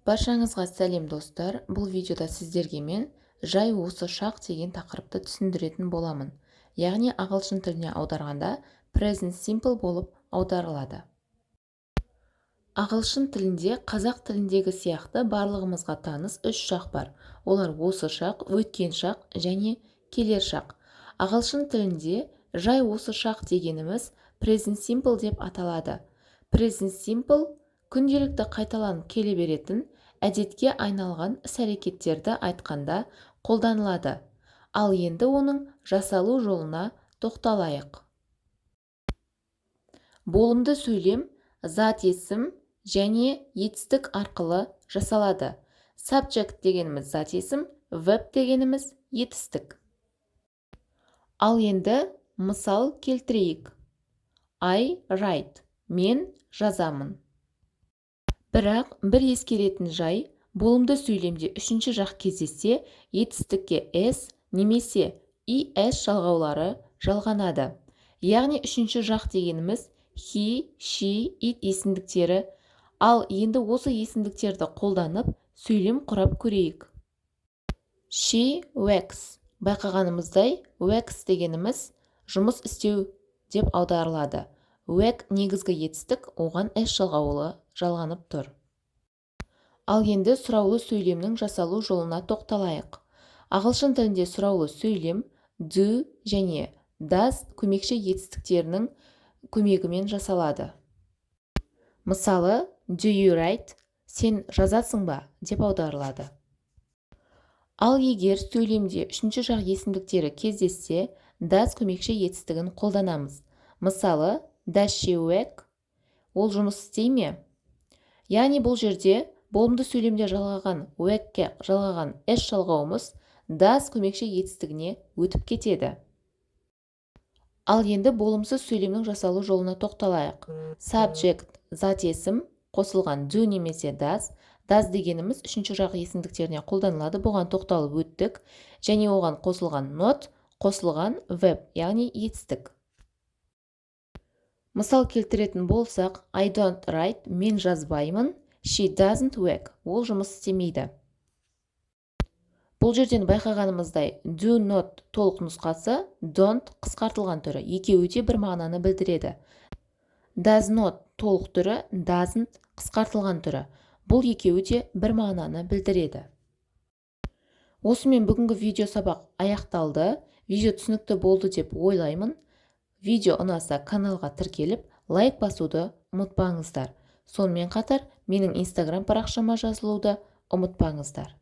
Баршаңызға сәлем, достар! Бұл видеода сіздерге мен жай осы шақ деген тақырыпты түсіндіретін боламын, яғни ағылшын тіліне аударғанда present simple болып аударылады. Ағылшын тілінде қазақ тіліндегі сияқты барлығымызға таныс үш шақ бар. Олар: осы шақ, өткен шақ және келер шақ. Ағылшын тілінде жай осы шақ дегеніміз present simple деп аталады. Present simple күнделікті қайталанып келе беретін, әдетке айналған іс-әрекеттерді айтқанда қолданылады. Ал енді оның жасалу жолына тоқталайық. Болымды сөйлем зат есім және етістік арқылы жасалады. Subject дегеніміз зат есім, verb дегеніміз етістік. Ал енді мысал келтірейік. I write – мен жазамын. Бірақ бір ескеретін жай: болымды сөйлемде үшінші жақ кездессе, етістікке s немесе es жалғаулары жалғанады. Яғни үшінші жақ дегеніміз he, she, it есімдіктері. Ал енді осы есімдіктерді қолданып, сөйлем құрап көрейік. She works. Байқағанымыздай, works дегеніміз жұмыс істеу деп аударылады. Work негізгі етістік, оған s жалғауы жалғанып тұр. Ал енді сұраулы сөйлемнің жасалу жолына тоқталайық. Ағылшын тілінде сұраулы сөйлем do және does көмекші етістіктерінің көмегімен жасалады. Мысалы, do you write? Сен жазасың ба деп аударылады. Ал егер сөйлемде үшінші жақ есімдіктері кездессе, does көмекші етістігін қолданамыз. Мысалы, does she work? Ол жұмыс істей ме? Яғни бұл жерде болымды сөйлемде жалғаған work-ке жалғаған s жалғауымыз does көмекші етістігіне өтіп кетеді. Ал енді болымсыз сөйлемнің жасалу жолына тоқталайық. Subject зат есім қосылған do немесе does. Does дегеніміз үшінші жақ есімдіктеріне қолданылады, бұған тоқталып өттік. Және оған қосылған not, қосылған verb, яғни етістік. Мысал келтіретін болсақ, I don't write – мен жазбаймын. She doesn't work – ол жұмыс істемейді. Бұл жерден байқағанымыздай, do not толық нұсқасы, don't қысқартылған түрі, екеуі де бір мағынаны білдіреді. Does not толық түрі, doesn't қысқартылған түрі, бұл екеуі де бір мағынаны білдіреді. Осымен бүгінгі видео сабақ аяқталды. Видео түсінікті болды деп ойлаймын. Видео ұнаса, каналға тіркеліп, лайк басуды ұмытпаңыздар. Сонымен қатар менің инстаграм парақшама жазылуды ұмытпаңыздар.